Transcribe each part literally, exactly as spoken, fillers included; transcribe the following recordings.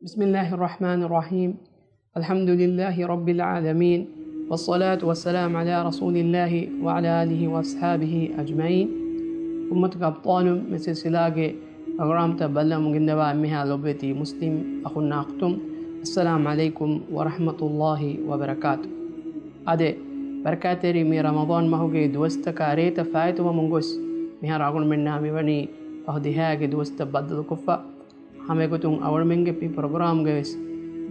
بسم الله الرحمن الرحيم. الحمد لله رب العالمين، والصلاة والسلام على رسول الله وعلى آله وأصحابه أجمعين. އުއްމަތުގެ އަބްޠާލުން މި ސިލްސިލާގެ ޕްރޮގްރާމްތައް ބައްލަވަމުން ގެންދަވާ އެންމެހާ ލޮބުވެތި މުސްލިމް އަޚުންނާ އުޚްތުން، އައްސަލާމް ޢަލައިކުމް ވަރަޙްމަތުﷲި ވަބަރަކާތު. އާދެ، ބަރަކާތްތެރި މި ރަމަޟާން މަހުގެ ދުވަސްތަކާ ރޭތައް ފާއިތުވަމުން ގޮސް، މިހާރު އަޅުގަނޑުމެންނާ މިވަނީ ފަހު ދިހައިގެ ދުވަސްތައް ބައްދަލުކޮށްފަ. ހަމައެގޮތުން އަޅުގަނޑުމެންގެ މި ޕްރޮގްރާމްގަވެސް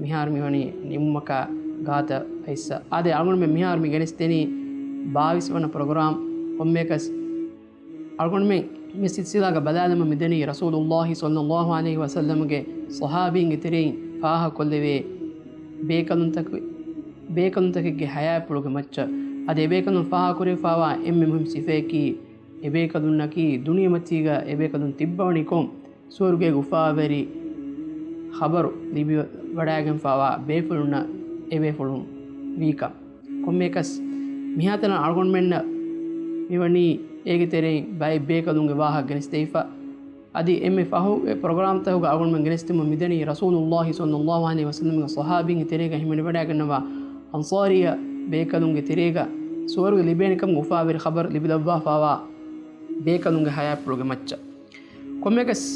މިހާރު މިވަނީ ނިމުމަކާ ގާތަށް އައިސްފަ. އާދެ، އަޅުގަނޑުމެން މިހާރު މި ގެނެސްދެނީ ބާވީސް ވަނަ ޕްރޮގްރާމް. ކޮންމެއަކަސް އަޅުގަނޑުމެން މި ސިލްސިލާގަ ބަލާލަމުން މިދަނީ ރަސޫލުﷲި ޞައްލަﷲު ޢަލައިހި ވަސައްލަމްގެ ޞަޙާބީންގެ ތެރެއިން ފާހަގަކޮށްލެވޭ ބޭކަލުންތަކެއް، ބޭކަލުންތަކެއްގެ ހަޔާތްޕުޅުގެ މައްޗަށް. އަދި އެބޭކަލުން ފާހަގަކުރެވިފާވާ އެންމެ މުހިންމު ސިފައަކީ، އެބޭކަލުންނަކީ ދުނިޔެމަތީގަ އެބޭކަލުން ތިއްބަވަނީ ކޮން؟ ސުވަރުގޭގެ އުފާވެރި ޚަބަރު ލިބިވަޑައިގެންފާވާ ބޭފުޅުންނަށް އެބޭފުޅުން ވީކަން. ކޮންމެއަކަސް މިހާތަނަށް އަޅުގަނޑުމެންނަށް މިވަނީ އޭގެ ތެރެއިން ބައެއް ބޭކަލުންގެ ވާހަކަ ގެނެސްދެވިފަ. އަދި އެންމެ ފަހުގެ ޕްރޮގްރާމްތަކުގަ އަޅުގަނޑުމެން ގެނެސްދެމުން މިދަނީ ރަސޫލުﷲި ޞައްލަﷲު ޢަލައިހި ވަސައްލަމްގެ ޞަޙާބީންގެ ތެރޭގަ ހިމެނިވަޑައިގަންނަވާ އަންޞާރިއްޔަ ބޭކަލުންގެ ތެރޭގަ ސުވަރުގެ ލިބޭނެކަމުގެ އުފާވެރި ޚަބަރު ލިބިލައްވާފާވާ ބޭކަލުންގެ ހަޔާތްޕުޅުގެ މައްޗަށް. ކޮންމެއަކަސް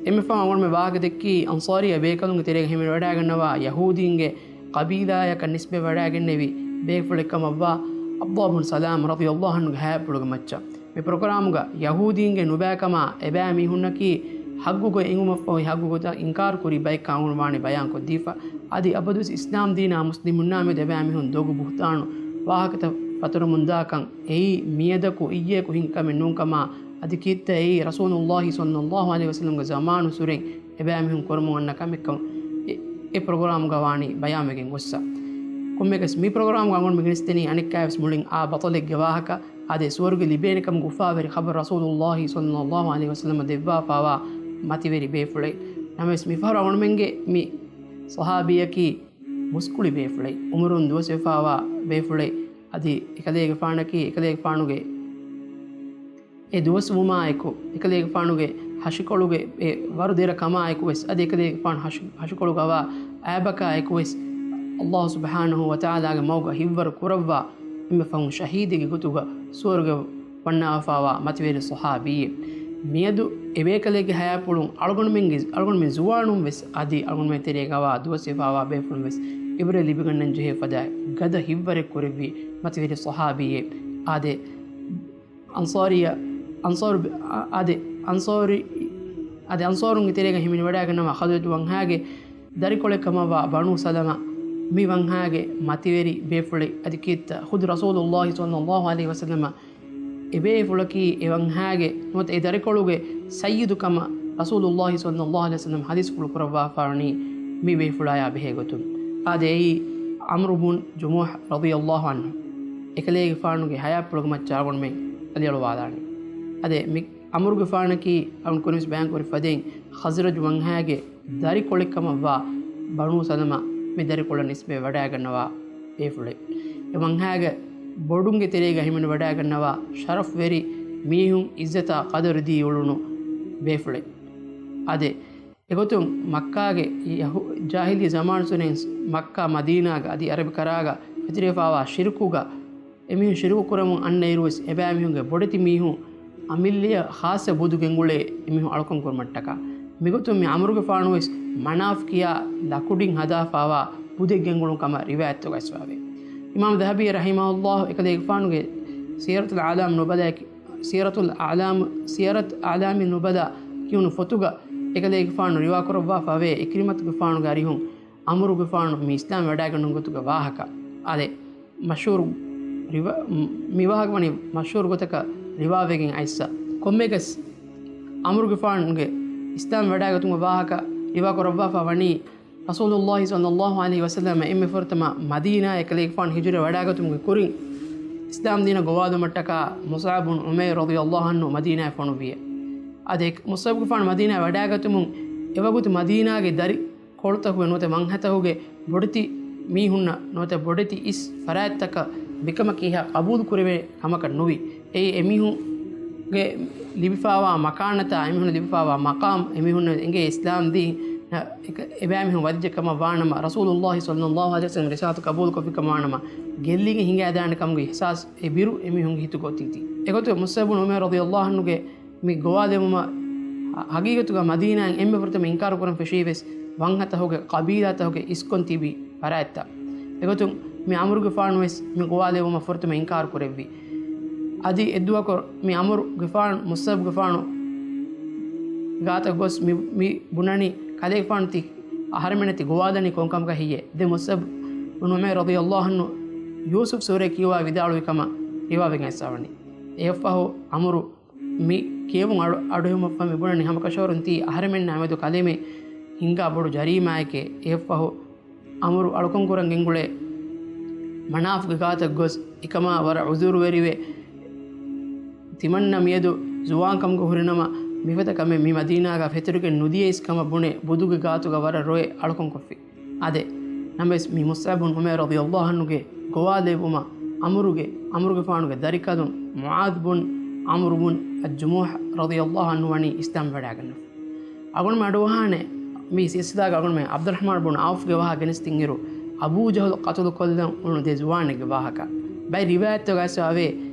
އެންމެ ފަހުން އަޅުގަނޑުމެން ވާހަކަ ދެއްކީ އަންޞާރިއްޔަ ބޭކަލުންގެ ތެރޭގަ ހިމެނިވަޑައިގަންނަވާ ޔަހޫދީންގެ ޤަބީލާޔަކަށް ނިސްބަތްވެވަޑައިގެންނެވި ބޭފުޅެއްކަމަށްވާ ޢަބްދުﷲ ބިން ސަލާމް ރަޟިޔަﷲު ޢަންހުގެ ހަޔާތްޕުޅުގެ މައްޗަށް. މި ޕްރޮގްރާމުގަ ޔަހޫދީންގެ ނުބައިކަމާ އެބައިމީހުންނަކީ ޙައްޤުގައި އެނގުމަށްފަހު އެ ޙައްޤު ގޮތަށް އިންކާރު ކުރި ބައެއްކަން އަޅުގަނޑު ވާނީ ބަޔާންކޮށްދީފަ. އަދި އަބަދުވެސް އިސްލާމް ދީނާ މުސްލިމުންނާ މެދު އެބައިމީހުން ދޮގު ބުހުތާނު ވާހަކަތައް ފަތުރަމުންދާކަން އެއީ މިއަދަކު އިއްޔެއަކު ހިނގި ކަމެއް ނޫންކަމާ، އަދި ކީއްތަ އެއީ ރަސޫލުﷲި ޞައްލަﷲު ޢަލައިހި ވަސައްލަމްގެ ޒަމާނުއްސުރެން އެބައިމީހުން ކުރަމުން އަންނަ ކަމެއްކަން އެ، އެ ޕްރޮގްރާމްގަ ވާނީ ބަޔާންވެގެން ގޮއްސަ. ކޮންމެއަކަސް މި ޕްރޮގްރާމްގަ އަޅުގަނޑު މި ގެނެސްދެނީ އަނެއްކާވެސް މުޅިން އާ ބަޠަލެއްގެ ވާހަކަ، އާދެ، ސުވަރުގެ ލިބޭނެކަމުގެ އުފާވެރި ޚަބަރު ރަސޫލުﷲި ޞައްލަﷲު ޢަލައިހި ވަސައްލަމަށް ދެއްވާފާވާ މަތިވެރި ބޭފުޅެއް. ނަމަވެސް މިފަހަރު އަޅުގަނޑުމެންގެ މި ޞަޙާބީއަކީ މުސްކުޅި ބޭފުޅެއް، އުމުރުން ދުވަސްވެފާވާ ބޭފުޅެއް. އަދި އެކަލޭގެފާނަކީ އެކަލޭގެފާނުގެ އެ ދުވަސްވުމާއެކު، އެކަލޭގެފާނުގެ ހަށިކޮޅުގެ އެ ވަރު ދެރަ ކަމާއެކު ވެސް، އަދި އެކަލޭގެފާނު ހަށި، ހަށިކޮޅުގަވާ އައިބަކާ އެކު ވެސް، ﷲ ސުބްޙާނަހޫ ވަތަޢާލާގެ މަގުގަ ހިތްވަރު ކުރައްވާ، އެންމެ ފަހުން ޝަހީދެއްގެ ގޮތުގަ ސުވަރުގެ ވަންނާފާވާ މަތިވެރި ޞަޙާބީއެއް. މިއަދު އެބޭކަލެއްގެ ހަޔާތްޕުޅުން އަޅުގަނޑުމެންގެ، އަޅުގަނޑުމެން ޒުވާނުން ވެސް އަދި އަޅުގަނޑުމެން ތެރޭގަވާ ދުވަސްވެފާވާ ބޭފުޅުން ވެސް އިބްރަތް ލިބިގަންނަން ޖެހޭ ފަދައިން ގަދަ ހިތްވަރެއް ކުރެއްވި މަތިވެރި ޞަޙާބީއެއް. އާދެ، އަންޞާރިއްޔަ، އަންޞާރު، އާދެ، އަންޞާރި، އާދެ، އަންޞާރުންގެ ތެރޭގަ ހިމެނިވަޑައިގަންނަވާ ޚަޒްރަޖު ވަންހާގެ ދަރިކޮޅެއް ކަމަށްވާ ބަނޫ ސަލަމާ މި ވަންހާގެ މަތިވެރި ބޭފުޅެއް. އަދި ކީއްތަ ޚުދު ރަސޫލުﷲި ޞައްލަﷲު ޢަލައިހި ވަސައްލަމަ އެބޭފުޅަކީ އެ ވަންހާގެ ނުވަތަ އެ ދަރިކޮޅުގެ ސައްޔިދު ކަމަށް ރަސޫލުﷲި ޞައްލަﷲު ޢަލައިހި ވަސައްލަމަ ޙަދީޘްފުޅު ކުރައްވާފާވަނީ މި ބޭފުޅާޔާ ބެހޭ ގޮތުން. އާދެ، އެއީ ޢަމްރު ބުން ޖުމޫޙް ރަޟިޔަﷲު ޢަންހު. އެކަލޭގެފާނުގެ ޙަޔާތްޕުޅުގެ މައްޗަށް އަޅުގަނޑުމެން އަލިއަޅުވާލާނީ. އާދެ، މި ޢަމްރުގެފާނަކީ އަޅުގަނޑު ކުރިންވެސް ބަޔާންކުރި ފަދައިން ޚަޒްރަޖު ވަންހާގެ ދަރިކޮޅެއް ކަމަށްވާ ބަނޫ ސަލަމާ މި ދަރިކޮޅަށް ނިސްބަތް ވަޑައިގަންނަވާ ބޭފުޅެއް. އެ ވަންހާގެ ބޮޑުންގެ ތެރޭގަ ހިމެނި ވަޑައިގަންނަވާ ޝަރަފްވެރި މީހުން އިއްޒަތާ ޤަދަރު ދީ އުޅުނު ބޭފުޅެއް. އާދެ، އެގޮތުން މައްކާގެ ޔަހޫ-، ޖާހިލީ ޒަމާނުއްސުރެން މައްކާ މަދީނާގަ އަދި އަރަބިކަރާގަ ފެތުރިވެފާވާ ޝިރުކުގަ އެމީހުން ޝިރުކު ކުރަމުން އަންނައިރުވެސް، އެބައިމީހުންގެ ބޮޑެތި މީހުން އަމިއްލަޔަށް ޚާއްޞަ ބުދު ގެންގުޅޭ އެމީހުން އަޅުކަން ކުރުމަށްޓަކާ. މިގޮތުން މި ޢަމްރުގެފާނުވެސް މަނާފް ކިޔާ ލަކުޑިން ހަދާފާވާ ބުދެއް ގެންގުޅުން ކަމަށް ރިވާޔަތްތަކުގަ އައިސްފަވޭ. އިމާމް ޛަހަބީ ރަޙިމަހުﷲ އެކަލޭގެފާނުގެ ސީރަތުލް އަޢްލާމް ނުބަލާގެ، ސީރަތުލް އަޢްލާމް، ސީރަތު އަޢްލާމި ނުބަލާ ކިޔުނު ފޮތުގަ އެކަލޭގެފާނު ރިވާކުރައްވާފަވޭ، އިކްރިމަތުގެފާނުގެ އަރިހުން ޢަމްރުގެފާނު މި އިސްލާމް ވަޑައިގަންނަ ގޮތުގެ ވާހަކަ. އާދެ، މަޝްހޫރު ރިވާ-، މި ވާހަކަ ވަނީ މަޝްހޫރު ގޮތަކަށް ރިވާވެގެން އައިއްސަ. ކޮންމެއަކަސް ޢަމްރުގެފާނުގެ އިސްލާމް ވަޑައިގަތުމުގެ ވާހަކަ ރިވާކުރައްވާފަ ވަނީ ރަސޫލުﷲި ޞައްލަﷲު ޢަލައިހި ވަސައްލަމަ އެންމެ ފުރަތަމަ މަދީނާއަށް އެކަލޭގެފާނު ހިޖުރަ ވަޑައިގަތުމުގެ ކުރިން، އިސްލާމް ދީނަށް ގޮވާލުމަށްޓަކާ މުޞްޢަބު ބުން ޢުމައިރު ރަޟިޔަﷲު ޢަންހު މަދީނާއަށް ފޮނުއްވިއެވެ. އާދެ، މުޞްޢަބުގެފާނު މަދީނާއަށް ވަޑައިގަތުމުން އެވަގުތު މަދީނާގެ ދަރި ކޮޅުތަކުގެ ނުވަތަ ވަންހަތަކުގެ ބޮޑެތި މީހުންނަށް ނުވަތަ ބޮޑެތި އިސް ފަރާތްތަކަށް މިކަމަކީ ހަ ޤަބޫލު ކުރެވޭ ކަމަކަށް ނުވި. އެއީ އެމީހުންގެ ލިބިފާވާ މަކާނަތާ، އެމީހުން ލިބިފާވާ މަޤާމް، އެމީހުން އެނގޭ އިސްލާމް ދީން އެކަ-، އެބައިމީހުން ވަދެއްޖެ ކަމަށް ވާނަމަ، ރަސޫލުﷲ ޞައްލަﷲ ޢަލައިހި ވަސައްލަމަ ރިސާލަތު ޤަބޫލުކޮށްފި ކަމަށް ވާނަމަ، ގެއްލިގެން ހިނގައިދާނެ ކަމުގެ އިޙްސާސް އެ ބިރު އެމީހުންގެ ހިތުގަ އޮތީތީ. އެގޮތުން މުޞްޢަބް ބުނު ޢުމައިރު ރަޟިޔަﷲ ޢަންހުގެ މި ގޮވާލެވުމަށް ހަ-، ހަގީގަތުގަ މަދީނާއިން އެންމެ ފުރަތަމަ އިންކާރު ކުރަން ފެށީވެސް ވަންހަތަހުގެ ޤަބީލާތަހުގެ އިސްކޮން ތިބި ފަރާތްތައް. އެގޮތުން މި ޢަމްރުގެފާނު ވެސް މި ގޮވާލެވުމަށް ފުރަތަމަ އިންކާރު ކުރެއްވި. އަދި އެއްދުވަކު މި ޢަމްރުގެފާނު މުޞްޢަބްގެފާނު ގާތަށް ގޮސް މި، މި ބުނަނީ ކަލޭގެފާނު ތި އަހަރެމެންނަށް ތި ގޮވާލަނީ ކޮންކަމަކަށް ހެއްޔޭ؟ ދެން މުޞްޢަބް ބުނު ޢުމައިރު ރަޟިޔަﷲ ޢަންހު ޔޫސުފް ސޫރައެއް ކިޔަވާ ވިދާޅުވި ކަމަށް ރިވާވެގެން އައިސްފަވަނީ. އެއަށްފަހު ޢަމްރު މި ކިޔެވުން އަޑު، އަޑުއެހުމަށްފަހު މި ބުނަނީ ހަމަކަށަވަރުން ތީ އަހަރެމެންނާ މެދު ކަލޭމެން ހިންގާ ބޮޑު ޖަރީމާއެކޭ. އެއަށްފަހު ޢަމްރު އަޅުކަން ކުރަން ގެންގުޅޭ މަނާފްގެ ގާތަށް ގޮސް އެކަމާ ވަރަށް ޢުޛުރުވެރިވެ، ތިމަންނަ މިއަދު ޒުވާން ކަމުގަ ހުރިނަމަ، މިފަދަ ކަމެއް މި މަދީނާގަ ފެތުރިގެން ނުދިޔައީސް ކަމަށް ބުނެ، ބުދުގެ ގާތުގަ ވަރަށް ރޮއެ އަޅުކަން ކޮށްފި. އާދެ، ނަމަވެސް މި މުޞްޢަބް ބުން ޢުމައިރު ރަޟިޔަﷲ ޢަންހުގެ ގޮވާލެއްވުމަށް ޢަމްރުގެ، ޢަމްރުގެފާނުގެ ދަރިކަލުން މުޢާޛް ބުން ޢަމްރު ބުން އައްޖުމޫޙް ރަޟިޔަﷲ ޢަންހު ވަނީ އިސްލާމް ވެވަޑައިގަންނަވި. އަޅުގަނޑުމެން އަޑުއަހާނެ މި ސިލްސިލާގަ އަޅުގަނޑުމެން ޢަބްދުއްރަޙްމާން ބުން ޢައުފްގެ ވާހަކަ ގެނެސްދިންއިރު، އަބޫ ޖަހުލް ޤަތުލުކޮށްލަން އުޅުނު ދެ ޒުވާނެއްގެ ވާހަކަ. ބައެއް ރިވާޔަތްތަކުގަ އައިސްފަވޭ،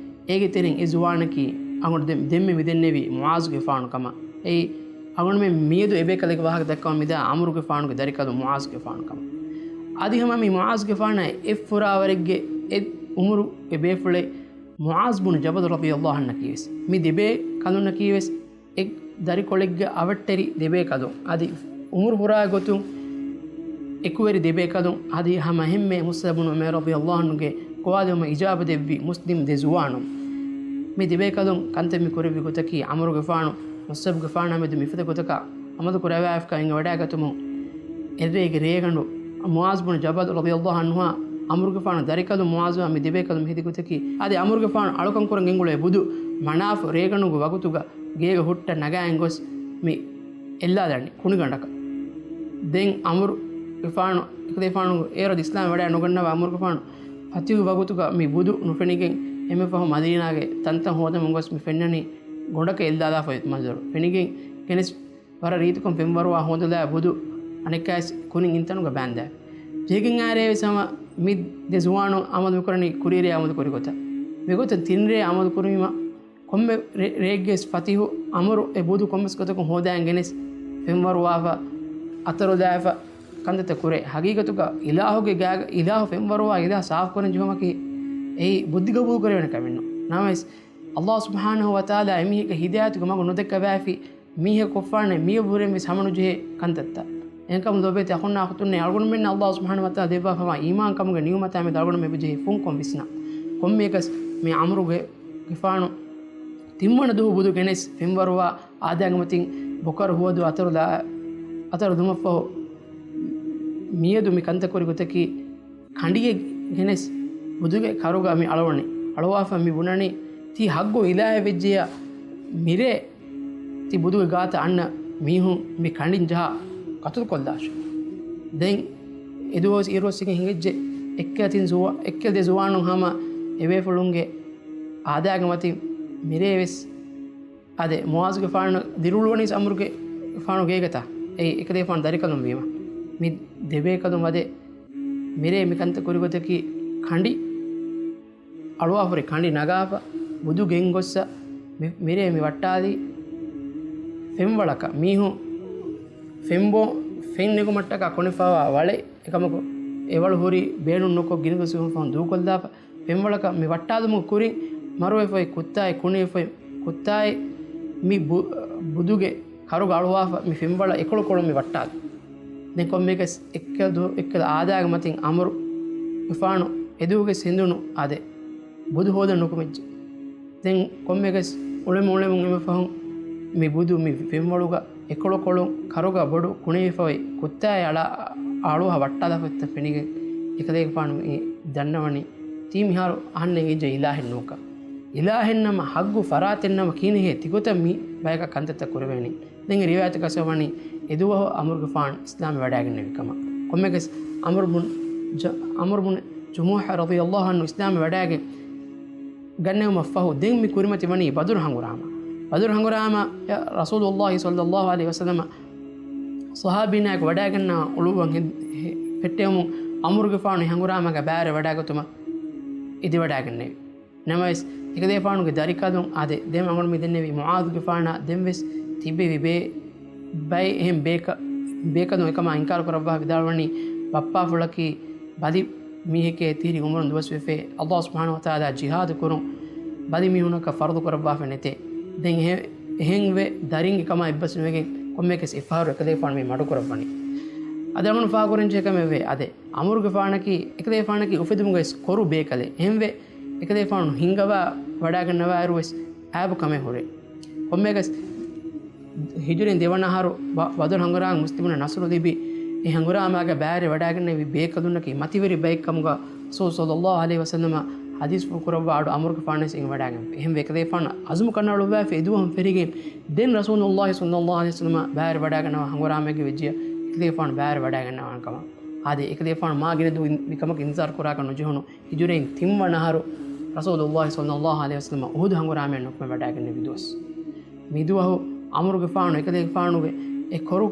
އޭގެ ތެރެއިން އެ ޒުވާނަކީ އަޅުގަނޑު ދެ-، ދެންމެ މިދެންނެވި މުޢާޛުގެފާނު ކަމަށް. އެއީ އަޅުގަނޑުމެން މިއަދު އެބޭކަލެއްގެ ވާހަކަ ދައްކަމުން މިދާ ޢަމްރުގެފާނުގެ ދަރިކަލުން މުޢާޛުގެފާނު ކަމަށް. އަދި ހަމަ މި މުޢާޛުގެފާނާ އެއް ފުރާވަރެއްގެ އެއް އުމުރު އެ ބޭފުޅެއް މުޢާޛް ބުނު ޖަބަލް ރަޟިޔަﷲ ޢަންހަކީވެސް މި ދެބޭކަލުންނަކީވެސް އެއް ދަރިކޮޅެއްގެ އަވަށްޓެރި ދެބޭކަލުން، އަދި އުމުރު ފުރާ ގޮތުން އެކުވެރި ދެބޭކަލުން، އަދި ހަމަ އެހެންމެ މުޞްޢަބް ބުނު ޢުމައިރު ރަޟިޔަﷲ ޢަންހުގެ ގޮވާލެވުމަށް އިޖާބަ ދެއްވި މުސްލިމް ދެ ޒުވާނުން. މި ދެބޭކަލުން ކަންތައް މި ކުރެއްވި ގޮތަކީ، ޢަމްރުގެފާނު މުޞްޢަބްގެފާނާ މެދު މިފަދަ ގޮތަކަށް ޢަމަލު ކުރައްވާފަ އިނގިވަޑައިގަތުމުން، އެއްރޭގެ ރޭގަނޑު މުޢާޛް ބުނު ޖަބަލް ރަޟިޔަﷲ ޢަންހުއާ ޢަމްރުގެފާނު ދަރިކަލުން މުޢާޛުއާ މި ދެބޭކަލުން މި ހެދި ގޮތަކީ، އަދި ޢަމްރުގެފާނު އަޅުކަން ކުރަން ގެންގުޅޭ ބުދު މަނާފް ރޭގަނޑުގެ ވަގުތުގަ ގޭގަ ހުއްޓަ ނަގާއިން ގޮސް މި އެއްލާލަނީ ކުނިގަނޑަކަށް. ދެން ޢަމްރުގެފާނު، އެކަލޭގެފާނު އޭރު އިސްލާމް ވެވަޑައި ނުގަންނަވާ ޢަމްރުގެފާނު ފަތިޙު ވަގުތުގަ މި ބުދު ނުފެނިގެން، އެންމެ ފަހު މަދީނާގެ ތަންތަން ހޯދަމުން ގޮސް މި ފެންނަނީ ގޮނޑަކަށް އެއްލާލާފަ މަންޒަރު. ފެނިގެން ގެނެސް ވަރަށް ރީތިކޮށް ފެންވަރުވާ ހޯދުލާ ބުދު އަނެއްކާވެސް ކުނި އިންތަނުގަ ބާންދާ. ޖެހިގެން އާރޭވެސް ހަމަ މި ދެ ޒުވާނުން ޢަމަލު މިކުރަނީ ކުރިއެރޭ ޢަމަލު ކުރި ގޮތަށް. މިގޮތަށް ތިންރޭ ޢަމަލު ކުރީމަ، ކޮންމެ ރޭ-، ރެއެއްގެ ފަތިޙު ޢަމްރު އެ ބުދު ކޮންމެސް ގޮތަކުން ހޯދާން ގެނެސް ފެންވަރުވާފަ، އަތޮޅު ދާފަ ކަންތައްތައް ކުރޭ. ހަގީގަތުގަ އިލާހުގެ ގާގަ އިލާހު ފެންވަރުވާ އިލާހު ސާފުކުރަން ޖެހުމަކީ އެއީ ބުއްދި ޤަބޫލު ކުރެވޭނެ ކަމެއް ނޫން. ނަމަވެސް، ﷲ ސުބްޙާނަހޫ ވަތަޢާލާ އެމީހެއްގެ ހިދާޔަތުގެ މަގު ނުދެއްކަވާފި، މީހަކު ކޮށްފާނެ މިއަށްވުރެން ވެސް ހަމަނުޖެހޭ ކަންތައްތައް. އެހެންކަމުން ލޯބިވެތި އަޚުންނާ އުޚުތުންނޭ، އަޅުގަނޑުމެންނަށް ﷲ ސުބްޙާނަހޫ ވަތަޢާލާ ދެއްވާފަވާ އީމާންކަމުގެ ނިޢުމަތާ މެދު އަޅުގަނޑުމެން އެބަޖެހޭ ފުންކޮށް ވިސްނާ. ކޮންމެއަކަސް މި ޢަމްރުގެފާނު ތިންވަނަ ދުވަހު ބުދު ގެނެސް ފެންވަރުވާ އާދައިގެ މަތިން ބޮކަރު ހުވަދު އަތޮޅު ލާ-، އަތޮޅު ދުމަށްފަހު މިއަދު މި ކަންތައް ކުރި ގޮތަކީ، ކަނޑިއެއް ގެނެސް ބުދުގެ ކަރުގަ މި އަޅުވަނީ. އަޅުވާފަ މި ބުނަނީ، ތީ ޙައްޤު އިލާހެއް ވެއްޖެޔާ، މިރޭ ތި ބުދުގެ ގާތަށް އަންނަ މީހުން މި ކަނޑިން ޖަހާ ޤަތުލު ކޮށްލާށޭ. ދެން އެދުވަސް އިރުއޮއްސިގެން ހިނގައްޖެ، އެއްކަލަ ތިން ޒުވާ-، އެއްކަލަ ދެ ޒުވާނުން ހަމަ އެބޭފުޅުންގެ އާދައިގެ މަތިން މިރޭ ވެސް އާދެ، މުޢާޛުގެފާނު ދިރިއުޅުވަނީސް ޢަމްރުގެފާނު ގޭގަތަ؟ އެއީ އެކަލޭގެފާނު ދަރިކަލުން ވީމަ. މި ދެބޭކަލުން ވަދެ މިރޭ މި ކަންތައް ކުރި ގޮތަކީ، ކަނޑި އަޅުވާފަ ހުރި ކަނޑި ނަގާފަ، ބުދު ގެންގޮއްސަ، މި-، މިރޭ މި ވައްޓާލީ ފެންވަޅަކަށް. މީހުން ފެންބޯ ފެން ނެގުމަށްޓަކާ ކޮނެފަވާ ވަޅެއް، އެކަމަކު އެވަޅު ހުރީ ބޭނުން ނުކޮށް ގިނަ ގޮސް ފަހުން ދޫކޮށްލާފަ. ފެންވަޅަކަށް މި ވައްޓާލުމުގެ ކުރިން މަރުވެފައި ކުއްތާއެއް ކުނިވެފައި ކުއްތާއެއް މި ބު-، ބުދުގެ ކަރުގަ އަޅުވާފަ މި ފެންވަޅަށް އެކޮޅުކޮޅުން މި ވައްޓާލި. ދެން ކޮންމެއަކަސް އެއްކަލަ ދު-، އެއްކަލަ އާދައިގެ މަތިން ޢަމްރުގެފާނު އެދުވަހުގެ ހެނދުނު އާދެ، ބުދު ހޯދަން ނުކުމެއްޖެ. ދެން ކޮންމެއަކަސް އުޅެމުން އުޅެމުން އެންމެ ފަހުން މި ބުދު މި ފެންވަޅުގަ އެކޮޅުކޮޅުން ކަރުގަ ބޮޑު ކުނިވެފައި ކުއްތާއެއް އަޅާ އަޅުވާ ވައްޓާލާފަ އޮތްތަން ފެނިގެން އެކަލޭގެފާނު މި ދަންނަވަނީ ތީ މިހާރު އަހަންނެއް އެއްޗެއް އިލާހެއް ނޫންކަން. އިލާހެއްނަމަ ޙައްޤު ފަރާތެއްނަމަ ކިހިނެއްހޭ ތިގޮތަށް މި ބަޔަކަށް ކަންތައްތައް ކުރެވޭނީ؟ ދެން ރިވާޔަތަކަށް އައިސްފަ ވަނީ އެދުވަހު ޢަމްރުގެފާނު އިސްލާމް ވެވަޑައިގެންނެވި ކަމަށް. ކޮންމެއަކަސް ޢަމްރު ބުން ޖަ-، ޢަމްރު ބުން ޖުމޫޙް ރަޟިޔަﷲ ޢަންހު އިސްލާމް ވެވަޑައިގެން ގަންނެވުމަށްފަހު، ދެން މި ކުރިމަތި ވަނީ ބަދުރު ހަނގުރާމަ. ބަދުރު ހަނގުރާމަ ރަސޫލުﷲ ޞައްލަﷲ ޢަލައިހި ވަސައްލަމަ ޞަޙާބީންނާއެކު ވަޑައިގަންނަވާ އުޅުއްވަން ހެ-، ހެ-، ފެއްޓެވުމުން ޢަމްރުގެފާނު ހަނގުރާމައިގަ ބައިވެރިވެ ވަޑައިގަތުމަށް އިދިވަޑައިގެންނެވި. ނަމަވެސް، އެކަލޭގެފާނުގެ ދަރިކަލުން އާދެ، ދެން އަޅުގަނޑު މި ދެންނެވި މުޢާޛުގެފާނާ ދެންވެސް ތިއްބެވި ބޭ-، ބައެއް އެހެން ބޭކަ-، ބޭކަލުން އެކަމާ އިންކާރު ކުރައްވާ ވިދާޅުވަނީ، ބައްޕާފުޅަކީ ބަލި މީހެކޭ، ތިރި އުމުރުން ދުވަސްވެފޭ، ﷲ ސުބްޙާނަހޫ ވަތަޢާލާ ޖިހާދު ކުރުން ބަލި މީހުންނަކަށް ފަރުޟު ކުރައްވާފަ ނެތޭ. ދެން އެހެ-، އެހެންވެ ދަރިން އެކަމާ އެއްބަސް ނުވެގެން ކޮންމެއަކަސް އެއްފަހަރު އެކަލޭގެފާނު މި މަޑުކުރައްވަނީ. އަދި އަޅުގަނޑު ފާހަގަކުރަންޖެހޭ ކަމެއް ވޭ. އާދެ، ޢަމްރުގެފާނަކީ، އެކަލޭގެފާނަކީ އުފެދުމުގައި ކޮރު ބޭކަލެއް. އެހެންވެ، އެކަލޭގެފާނު ހިންގަވާ ވަޑައިގަންނަވާއިރުވެސް އައިބު ކަމެއް ހުރޭ. ކޮންމެއަކަސް ހިޖުރީން ދެވަނަ އަހަރު ބަ-، ބަދުރު ހަނގުރާމަ މުސްލިމުންނަށް ނަޞްރު ލިބި، އެ ހަނގުރާމައިގަ ބައިވެރިވެ ވަޑައިގެންނެވި ބޭކަލުންނަކީ މަތިވެރި ބައެއް ކަމުގަ ރަސޫލު ޞައްލައްލާހު ޢަލައިހި ވަސައްލަމަ ޙަދީޘްފުޅު ކުރައްވާ އަޑު ޢަމްރުގެފާނުވެސް އެނގިވަޑައިގެންފި. އެހެންވެ އެކަލޭގެފާނު ޢަޒުމު ކަނޑައަޅުއްވައިފި އެދުވަހުން ފެށިގެން ދެން ރަސޫލުﷲ ޞައްލައްލާހު ޢަލައިހި ވަސައްލަމަ ބައިވެރިވެ ވަޑައިގަންނަވާ ހަނގުރާމައެއްގެ ވެއްޖިއްޔާ އެކަލޭގެފާނު ބައިވެރިވެ ވަޑައިގަންނަވާނެ ކަމަށް. އާދެ، އެކަލޭގެފާނު މާ ގިނަ ދުވަހު މިކަމަކަށް އިންތިޒާރު ކުރާކަށް ނުޖެހުނު ހިޖުރީން ތިންވަނަ އަހަރު ރަސޫލުﷲ ޞައްލައްލާހު ޢަލައިހި ވަސައްލަމަ އުޙުދު ހަނގުރާމައަށް ނުކުމެ ވަޑައިގެންނެވި ދުވަސް. މިދުވަހު ޢަމްރުގެފާނު އެކަލޭގެފާނުގެ އެ ކޮރު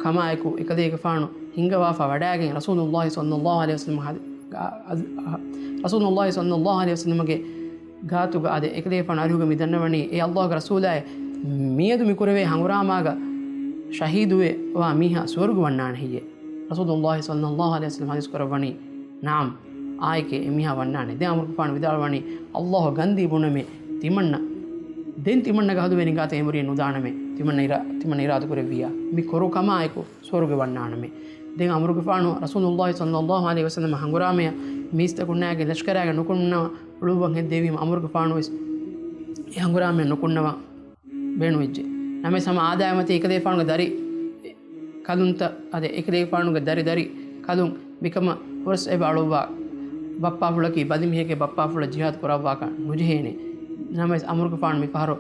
ކަމާއެކު އެކަލޭގެފާނު ހިންގަވާފަ ވަޑައިގެން ރަސޫލުﷲ ޞައްލައްލާހު ޢަލައިހި ވަސައްލަމަ ހަދ-، ގާ-، އަޒް-، އަ-، ރަސޫލުﷲ ޞައްލައްލާހު ޢަލައިހި ވަސައްލަމަގެ ގާތުގަ އާދެ، އެކަލޭގެފާނު އަރިހުގަ މި ދަންނަވަނީ، އޭ ﷲގެ ރަސޫލާއޭ، މިއަދު މި ކުރެވޭ ހަނގުރާމާގަ ޝަހީދުވެވާ މީހާ ސުވަރުގެ ވަންނާނެ ހެއްޔޭ؟ ރަސޫލުﷲ ޞައްލައްލާހު ޢަލައިހި ވަސައްލަމަ ޙަދީޘް ކުރައްވަނީ، ނަޢަމް، އާއެކޭ، އެ މީހާ ވަންނާނެ. ދެން ޢަމްރުގެފާނު ވިދާޅުވަނީ، ﷲ ގަންދީ ބުނަމޭ، ތިމަންނަ، ދެން ތިމަންނަގެ ހަދުވެރިން ގާތަށް އެނބުރިއެއް ނުދާނަމޭ، ތިމަންނަ އިރާ-، ތިމަންނަ އިރާދަކުރެއްވިއްޔާ، މި ކޮރު ކަމާއެކު ސުވަރުގެ ވަންނާނަމޭ. ދެން ޢަމްރުގެފާނު ރަސޫލުﷲ ޞައްލައްލާހު ޢަލައިހި ވަސައްލަމަ ހަނގުރާމަޔަށް މީސްތަކުންނާއިގެން ލަޝްކަރާގެން ނުކުންނަވަން އުޅުއްވަން ހެއްދެވީމަ، ޢަމްރުގެފާނުވެސް އެ ހަނގުރާމަޔަށް ނުކުންނަވަން ބޭނުންވެއްޖެ. ނަމަވެސް ހަމަ އާދައާގެ މަތީ އެކަލޭގެފާނުގެ ދަރި ކަލުންތައް އަދި އެކަލޭގެފާނުގެ ދަރި ދަރި ކަލުން މިކަމަށް ހުރަސް އެބަ އަޅުއްވާ، ބައްޕާފުޅަކީ ބަލިމީހެކޭ، ބައްޕާފުޅަށް ޖިހާދު ކުރައްވާކަށް ނުޖެހޭނެ. ނަމަވެސް ޢަމްރުގެފާނު މިފަހަރު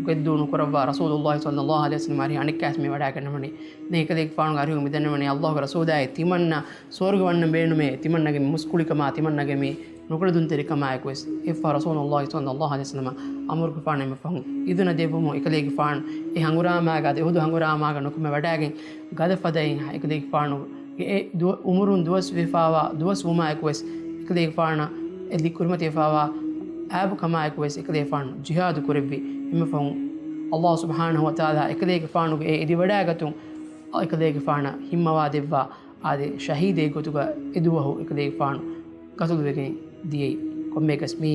ގެއްދޫ ނުކުރައްވާ، ރަސޫލުﷲ ޞައްލައްލާހު ޢަލައިހި ވަސައްލަމަ އަރިހަށް އަނެއްކާވެސް މި ވަޑައިގަންނަވަނީ. ދެން އެކަލޭގެފާނުގެ އަރިހުގަ މި ދަންނަވަނީ، ﷲގެ ރަސޫލާއޭ، ތިމަންނަ ސުވަރުގެ ވަންނަން ބޭނުމޭ، ތިމަންނަގެ މި މުސްކުޅިކަމާ، ތިމަންނަގެ މި ނުކުޅެދުންތެރިކަމާއެކުވެސް އެއްފަހަރު ރަސޫލުﷲ ޞައްލައްލާހު ޢަލައިހި ވަސައްލަމަ ޢަމްރުގެފާނަށް އެންމެ ފަހުން އިދުނަ ދެއްވުމުން އެކަލޭގެފާނު އެ ހަނގުރާމާގަ އަދި އުޙުދު ހަނގުރާމާގަ ނުކުމެ ވަޑައިގެން ގަދަފަދައިން އެކަލޭގެފާނުގެ އެ ދުވަ-، އުމުރުން ދުވަސްވެފާވާ ދުވަސް ވުމާއެކުވެސް އެކަލޭގެފާނަށް އެ ލިކުރިމަތިވެފާވާ އައިބު ކަމާއެކުވެސް އެކަލޭގެފާނު ޖިހާދު ކުރެއްވި އެންމެ ފަހުން ﷲ ސުބްޙާނަހޫ ވަތަޢާލާ އެކަލޭގެފާނުގެ އެ އިދިވަޑައިގަތުން އެކަލޭގެފާނަށް ހިންމަވާ ދެއްވާ އާދެ، ޝަހީދެއް ގޮތުގަ އެދުވަހު އެކަލޭގެފާނު ގަތުލުވެގެން ދިޔައީ. ކޮންމެއަކަސް މީ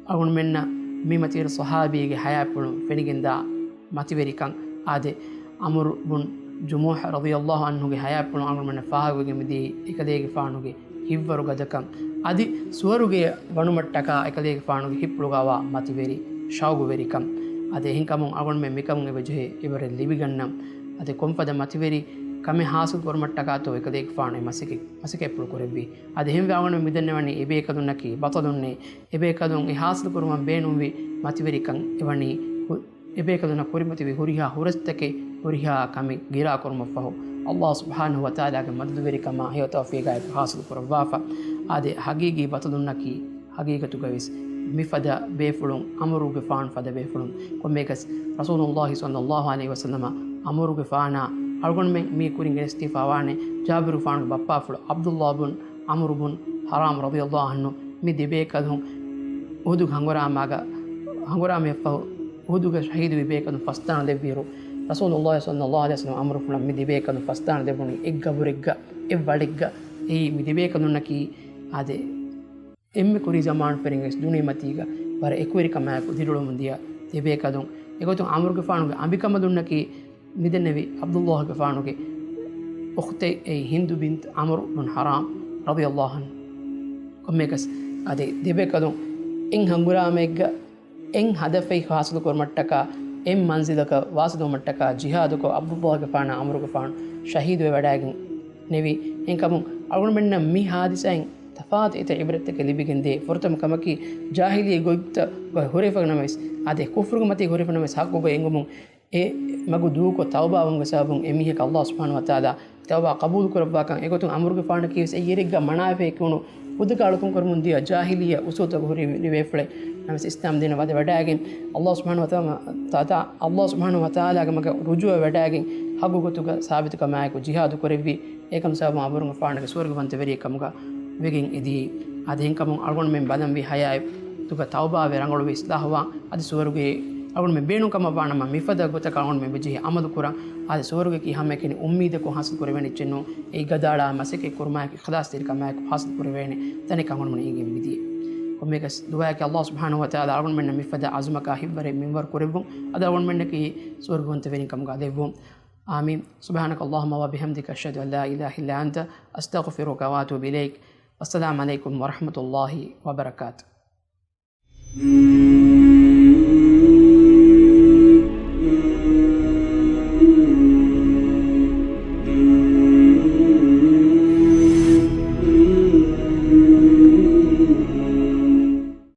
އަޅުގަނޑުމެންނަށް މި މަތިވެރި ޞަޙާބީގެ ޙަޔާތްޕުޅުން ފެނިގެންދާ މަތިވެރިކަން. އާދެ، ޢަމްރު ބުން ޖުމޫޙް ރަޟިޔަﷲ ޢަންހުގެ ޙަޔާތްޕުޅުން އަޅުގަނޑުމެންނަށް ފާހަގަވެގެން މިދިޔައީ އެކަލޭގެފާނުގެ ހިތްވަރު ގަދަކަން އަދި ސުވަރުގެ ވަނުމަށްޓަކާ އެކަލޭގެފާނުގެ ހިތްޕުޅުގައިވާ މަތިވެރި ޝައުގުވެރިކަން. އަދި އެހެންކަމުން އަޅުގަނޑުމެން މިކަމުން އެބަޖެހޭ އެވަރެއް ލިބިގަންނަން. އަދި ކޮންފަދަ މަތިވެރި ކަމެއް ޙާޞިލް ކުރުމަށްޓަކާތޯ އެކަލޭގެފާނު އެ މަސައްކަތް، މަސައްކަތްޕުޅު ކުރެއްވީ. އަދި އެހެންވެ އަޅުގަނޑު މިދަންނަވަނީ އެބޭކަލުންނަކީ ބަޠަލުންނޭ. އެބޭކަލުން އެ ޙާޞިލް ކުރުމަށް ބޭނުންވި މަތިވެރިކަން އެވަނީ ހު-، އެބޭކަލުންނަށް ކުރިމަތިވި ހުރިހާ ހުރަސްތަކެއް، ހުރިހާ ކަމެއް ގިރާ ކުރުމަށްފަހު، ﷲ ސުބްޙާނަހޫ ވަތަޢާލާގެ މަދަދުވެރިކަމާ ހެޔޮ ތައުފީޤާއެކު ޙާޞިލް ކުރައްވާފަ. އާދެ، ޙަޤީޤީ ބަޠަލުންނަކީ ޙަޤީޤަތުގަވެސް މިފަދަ ބޭފުޅުން، ޢަމްރުގެފާނު ފަދަ ބޭފުޅުން. ކޮންމެއަކަސް ރަސޫލުﷲ ޞައްލައްލާހު ޢަލައިހި ވަސައްލަމަ ޢަމްރުގެފާނާ އަޅުގަނޑުމެން މީ ކުރިން ގެނެސްދީފާވާނެ ޖާބިރުފާނުގެ ބައްޕާފުޅު ޢަބްދުﷲ ބުން ޢަމްރު ބުން ޙަރާމް ރަޟިޔަﷲ ޢަންހު މި ދެބޭކަލުން އުޙުދުގެ ހަނގުރާމާގަ، ހަނގުރާމައަށްފަހު އުޙުދުގެ ޝަހީދުވި ބޭކަލުން ފަސްދާނަ ދެއްވިއިރު، ރަސޫލުﷲ ޞައްލައްލާހު ޢަލައިހި ވަސައްލަމަ ޢަމްރު ފުޅަށް މި ދެބޭކަލުން ފަސްދާނަ ދެއްވުނީ އެއްގަބުރެއްގަ، އެއްވަޅެއްގަ. އެއީ މި ދެބޭކަލުންނަކީ އާދެ، އެންމެ ކުރީ ޒަމާނު ފެރިން ވެސް ދުނިޔެމަތީގަ ވަރަށް އެކުވެރިކަމާއެކު ދިރިއުޅެމުން ދިޔަ ދެބޭކަލުން. އެގޮތުން ޢަމްރުގެފާނުގެ އަނބިކަނބަލުންނަކީ މިދެންނެވި ޢަބްދުﷲގެފާނުގެ އުޚްތެއް، އެއީ ހިންދު ބިންތު ޢަމްރު ބުން ޙަރާމް ރަޟިޔަﷲ ޢަންހު. ކޮންމެއަކަސް އާދެ، ދެބޭކަލުން އެއް ހަނގުރާމައެއްގަ އެއް ހަދަފެއް ޙާޞިލު ކުރުމަށްޓަކާ، އެއް މަންޒިލަކަށް ވާޞިލުވުމަށްޓަކާ ޖިހާދުކޮށް، ޢަބްދުﷲގެފާނާ ޢަމްރުގެފާނު ޝަހީދުވެ ވަޑައިގެންނެވި. އެހެންކަމުން އަޅުގަނޑުމެންނަށް މި ޙާދިސާއިން ތަފާތު އެތައް ޢިބްރަތްތަކެއް ލިބިގެންދޭ. ފުރަތަމަ ކަމަކީ، ޖާހިލީ ގޮތްތައް ގޮތް ހުރެފަ ނަމަވެސް، އާދެ، ކުފްރުގެ މަތީ ހުރެފަ ނަމަވެސް، ޙައްޤުގައި އެނގުމުން އެ މަގު ދޫކޮށް ތައުބާވުމުގެ ސަބަބުން އެމީހަކަށް ﷲ ސުބްޙާނަހޫ ވަތަޢާލާ ތައުބާ ޤަބޫލު ކުރައްވާކަން އެގޮތުން އަމުރުގެފާނަކީވެސް އެއްޔެރެއްގަ މަނާފައި ކުނު ހުދަކާ އަޅުކަން ކުރަމުން ދިޔަ ޖާހިލިއްޔަ އުސޫލުތަކަށް ހުރި ރިވޭފުޅެއް. ނަމަވެސް އިސްލާމް ދީނަށް ވަދެ ވަޑައިގެން ﷲ ސުބްޙާނަހޫ ވަތަޢާލާ، ﷲ ސުބްޙާނަހޫ ވަތަޢާލާގެ މަގަށް ރުޖޫޢަ ވެވަޑައިގެން ޙައްޤު ގޮތުގަ ސާބިތުކަމާއެކު ޖިހާދު ކުރެއްވި. އެކަމަ ސަބަބުން އަމުރުގެފާނަކީ ސުވަރުގެވަންތަވެރިއެއް ކަމުގަ ވެގެން އެދިޔައީ. އާދެ، އެހެންކަމުން އަޅުގަނޑުމެން ބަލަންވީ ޙަޔާތުގަ ތައުބާވެ ރަނގަޅުވެ އިޞްލާޙުވާން. އަދި ސުވަރުގެ އަޅުގަނޑުމެން ބޭނުންކަމަށްވާނަމަ މިފަދަ ގޮތަކަށް އަޅުގަނޑުމެން ވެޖެހޭ ޢަމަލު ކުރަން. އާދެ، ސުވަރުގެއަކީ ހަމައެކަނި އުއްމީދަކުން ޙާޞިލް ކުރެވޭނެ އެއްޗެއް ނޫން. އެ އިގަދާޅާ މަސައްކަތް ކުރުމާއެކު އިޚްލާޞްތެރިކަމާއެކު ޙާޞިލް ކުރެވޭނެ ތަނެއް އަޅުގަނޑުމެން އެނގެން މިދިޔަ. ކޮންމެއަކަސް ދުޢާއަކީ ﷲ ސުބްޙާނަހޫ ވަތަޢާލާ އަޅުގަނޑުމެންނަށް މިފަދަ ޢަޒުމަކާ ހިތްވަރެއް މިންވަރު ކުރެއްވުން. އަދި އަޅުގަނޑުމެންނަކީ ސުވަރުގެވަންތަވެރިން ކަމުގަ ލެއްވުން. آمين. سبحانك اللهم وبحمدك، أشهد أن لا إله إلا أنت، أستغفرك وأتوب إليك. والسلام عليكم ورحمة الله وبركاته.